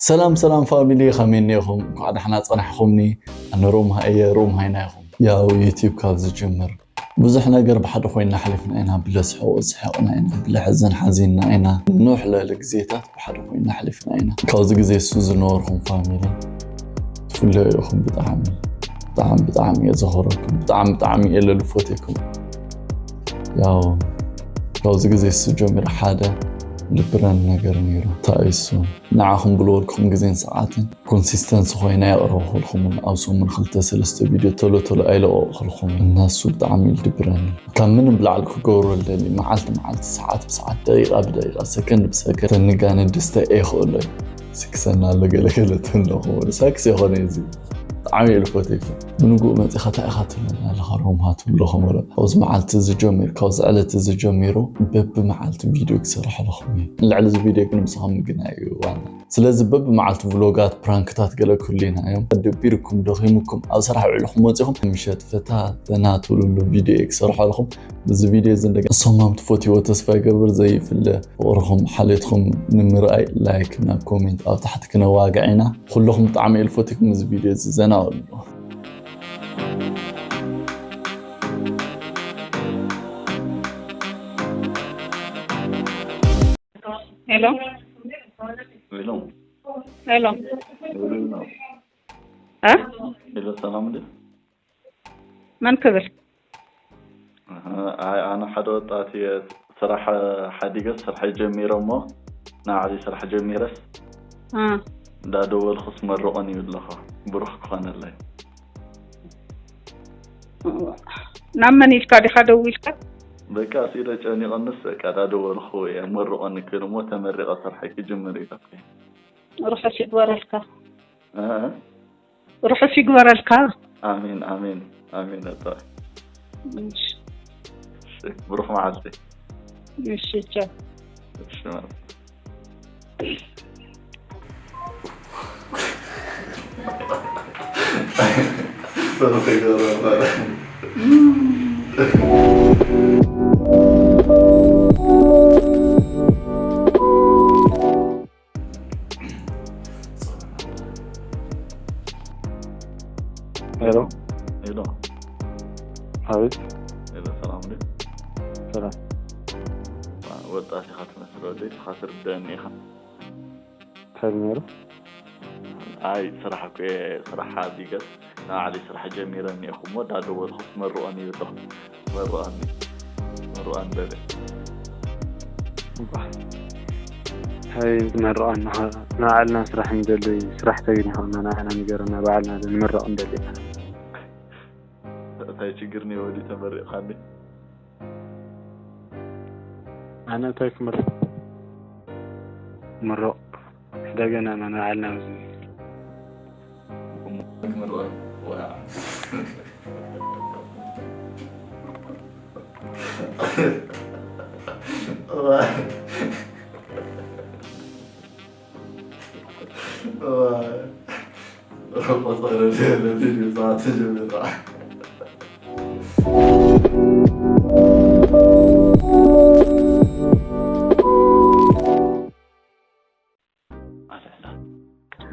ሰላም ሰላም ፋሚሊ፣ ከመይ እኒኹም? እንኳዕ ደሕና ጸናሕኹምኒ። ኣነ ሮምሃ እየ፣ ሮምሃይና ኢኹም። ያው ዩቲዩብ ካብ ዝጅምር ብዙሕ ነገር ብሓደ ኮይና ኣሕሊፍና ኢና። ብለስሕቑ ስሒቕና ኢና፣ ብለሕዝን ሓዚንና ኢና። ኑሕ ለሊ ግዜታት ብሓደ ኮይና ኣሕሊፍና ኢና። ካብዚ ግዜ እሱ ዝነበርኩም ፋሚሊ ትፍለዩ ኢኹም። ብጣዕሚ ብጣዕሚ ብጣዕሚ እየ ዘኸረኩም። ብጣዕሚ ብጣዕሚ እየ ለልፎቴኩም። ያው ካብዚ ግዜ እሱ ጀሚሩ ሓደ ልብረን ነገር ነይሩ። እንታይ እዩ እሱ? ንዓኹም ብልወልኩም ግዜን ሰዓትን ኮንሲስተንሲ ኮይና የቕረብኹልኩምን ኣብ ሰሙን ክልተ ሰለስተ ቪድዮ ቶሎ ቶሎ ኣይለቐቕኹልኩምን። እና እሱ ብጣዕሚ እዩ ልድብረኒ። ካብ ምንም ብላዕሊ ክገብሮ ልደሊ መዓልቲ መዓልቲ፣ ሰዓት ብሰዓት፣ ደቂቓ ብደቂቓ፣ ሰከንድ ብሰከንድ ተንጋነ ደስታ እየ ክእሎ እዩ። ስክሰና ኣሎ ገለ ገለ ተለኹ ሳክስ የኾነ እዚ ብጣዕሚ እየ ልፎቴኩም። ብንጉኡ መፂኻ እንታይ ኢኻ ትብለና ኣለኻ ሮምሃ ትብለኹም። ወረ ካብዚ መዓልቲ እዚ ጀሚሩ፣ ካብዚ ዕለት እዚ ጀሚሩ በቢ መዓልቲ ቪድዮ ክሰርሐልኹም እየ። ልዕሊ እዚ ቪድዮ ግን ምሳኹም ምግናይ እዩ ዋና። ስለዚ በቢ መዓልቲ ቭሎጋት፣ ፕራንክታት ገለ ክህሉና እዮም። ደቢርኩም፣ ደኺምኩም ኣብ ስራሕ ውዕልኹም መፂኹም ምሸት ፈታ ዘና ትብልሉ ቪድዮ እየ ክሰርሐልኹም። እዚ ቪድዮ እዚ እንደገና እሶም ትፈትይዎ ተስፋ ይገብር። ዘይፍለ ፍቕርኹም ሓልየትኩም ንምርኣይ ላይክ እና ኮሜንት ኣብ ታሕቲ ክነዋግዕ ኢና። ኩለኹም ብጣዕሚ እየ ልፈትኩም። እዚ ቪድዮ እዚ ዘና በሉ። ሄሎ ሄሎ ሄሎ ሄሎ እ ሄሎ ሰላም እንዴ? መን ክብል? ኣይ ኣነ ሓደ ወጣት እየ። ስራሕ ሓዲገስ ስራሕ ጀሚረ እሞ ንዓዚ ስራሕ ጀሚረስ እ እንዳደወልኩስ መርቆን እዩ ኣለኹ። ብሩኽ ክኾነለይ። ናብ መን ኢልካ ዲኻ ደዊልካ? በቃ ሲለ ጨኒቐንስ በቃ እንዳደወልኩ እየ መርቆን ክብል እሞ ተመሪቐ ስራሕ ክጅምር ኢለኩ። ርሑስ ይግበረልካ። እ ርሑስ ይግበረልካ። ኣሜን ኣሜን ኣሜን። ኣጣ እሺ እሺ፣ ብሩኽ መዓልቲ። እሺ ቻው። እሺ ማለት ሄሎ ሄሎ አቤት ሄሎ፣ ሰላም እንዴ? ሰላም ወጣት ኢኻ ትመስል፣ ወደይ ኢኻ ትርድአኒ ኢኻ። እንታይ ነይሩ ኣይ ስራሕ እኮ እየ፣ ስራሕ ሓዲገስ ንባዕለይ ስራሕ ጀሚረ እኒአኹ እሞ እንዳደወልኩ መርቆኒ ይብለኹ። መርቆኒ መርቆኒ በለ። እንታይ ዝመርቐና ንባዕልና ስራሕ ንደሊ ስራሕ ተገኝ ኸና ንባዕልና ንገረና ባዕልና ንመረቕ ንደሊ ኢና እንታይ ችግር ነይዎ ድዩ ተመሪቕካ እንዴ? ኣነ እንታይ ክምርቕ ምረቕ ሕደገና ኢና ንባዕልና ኣብዚ ክምርቕ ዋ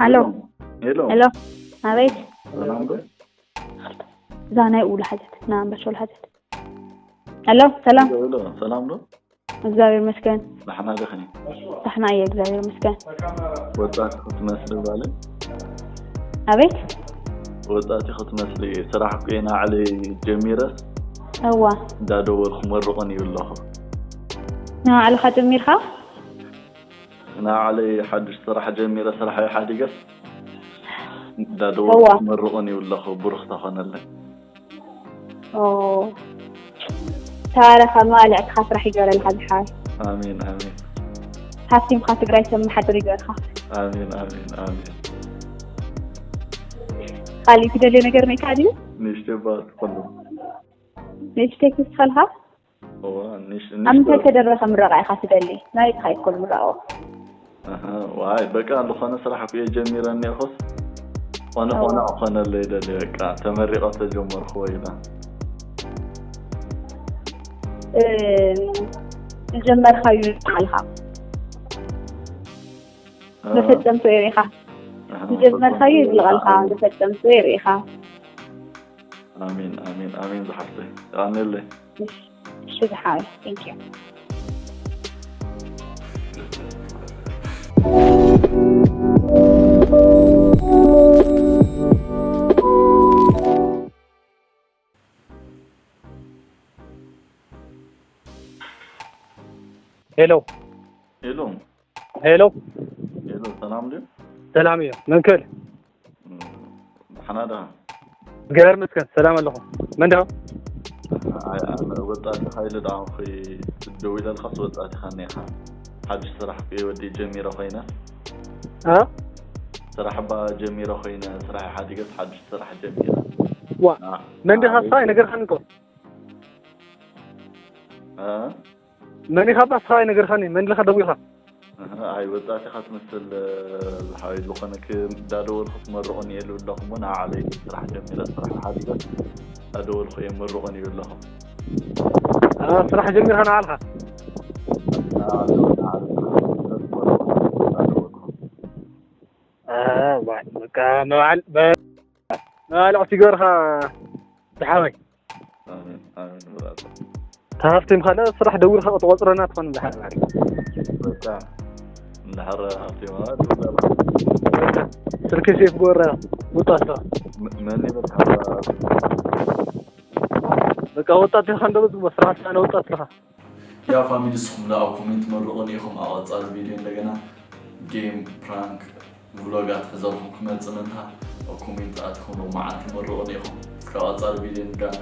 ሃሎ ሄሎ ሄሎ፣ ኣቤት። ሰላም ዶ? እዛ ናይ ኡሉ ሓዘት፣ ናይ ኣንበሾል ሓዘት። ሄሎ፣ ሰላም። ሄሎ ሰላም ዶ? እግዚኣብሔር ይመስገን። ዳሕና ዲኺ? ዳሕና እየ፣ እግዚኣብሔር ይመስገን። ወጣት ክትመስሊ ባለ ኣቤት። ወጣት ክትመስሊ። ስራሕ እኮ ናዕሊ ጀሚረስ እዋ እንዳደወልኩ መርቆን ይብለኹ። ንባዕልኻ ጀሚርካ? ናዕሊ ሓድሽ ስራሕ ጀሚረ፣ ስራሕ ሓዲገስ እዋ። እንዳደወልኩ መርቆን ይብለኹ። ብሩኽ ተኾነለይ። ኦ፣ ተባረኻ፣ መዋልዕትኻ ስራሕ ይገበረልካ ዝሓወይ። ኣሜን ኣሜን ሃብቲምካ ትግራይ ተመሓድር ይገበርካ። ኣሜን ኣሜን ኣሜን። ካሊእ ትደልዮ ነገር ሜካ ድዩ? ንእሽተይ ባት ኩሉ ንእሽተይ ክስኸልካ? እዋ ንሽ ኣብ ምንታይ ንሽ ተደረኸ ምረቓ ኢኻ ትደሊ? ናበይ ኢኻ ይኮን ምረቓ? ኣሃ ዋይ በቃ ዝኾነ ስራሕ እኮ ጀሚረ እኒኹስ ቆነ እዋ። ቆነ ኮነለይ ደሊ በቃ ተመሪቐ ተጀመርኩ ወይላ እ፣ ዝጀመርካዩ ኣልካ መፈጸምቶ ኢኻ። ዝጀመርካዮ ይዝልቐልካ፣ ዝፈጸምክዎ የርእኻ። ኣሜን ኣሜን ኣሜን ዝሓፍተይ። የቐንየለይ። እሺ ዝሓወይ፣ thank you። ሄሎ ሄሎ ሄሎ፣ ሄሎ፣ ሰላም ድዩ? ሰላም እዩ። መን ክብል? ደሓና ዳ? እግዚኣብሔር ይመስገን ሰላም ኣለኹ። መን ዲኻ? ኣይ፣ ኣነ ወጣት ዲኻ ኢለ ደኣ ኣንኺ ደዊለልካስ ወጣት ኢኻ እኒኻ። ሓድሽ ስራሕ ወዲ ጀሚረ ኮይነ። እ? ስራሕ ባ ጀሚረ ኮይነ፣ ስራሕ ሓዲገስ ሓድሽ ስራሕ ጀሚረ። ዋ፣ መን ዲኻ እስኻ ኣይነገርካን እኮ። እ? መን ኢኻ ባ እስኻ ኣይነገርካን? መን ኢኻ ደዊልካ? ኣህ፣ ኣይ ወጣት ኢኻ ትመስል ዝሓወይ። ዝኾነ እንዳደወልኩ ትመርቑኒ እየ ኣለኹ እሞ ንዓለይ ስራሕ ጀሚረ፣ ስራሕ ሓዲገ እንዳደወልኩ እየ መርቑኒ ኣለኹ። አ፣ ስራሕ ጀሚርካ ንዓልካ? አ፣ ዋይ፣ በቃ መባዕል መባልዕ ትገብርካ ዝሓወይ። ኣሜን ኣሜን ብራዘር። ተሃፍቲም ካልእ ስራሕ ደዊልካ ክትቆፅረና ትኾን ዝሓወይ። በቃ እንድሕር ሃፍቲም ስልኪ ሴፍ ጎረ ውጣ ስራ። መን ይበልካ? በቃ ወጣት ኢኻ እንደበዝግቦ ስራሕ ስለ ወጣት ኢኻ። ያ ፋሚሊ ንስኹም ለ ኣብ ኮሜንት መርቑኒ ኢኹም። ኣብ ቀፃሊ ቪድዮ እንደገና ጌም ፕራንክ ቭሎጋት ሕዘልኩም ክመፅእ ምንታ ኣብ ኮሜንት ኣትኹም ሎ መዓልቲ መርቑኒ ኢኹም። እስካብ ቀፃሊ ቪድዮ ንጋነ።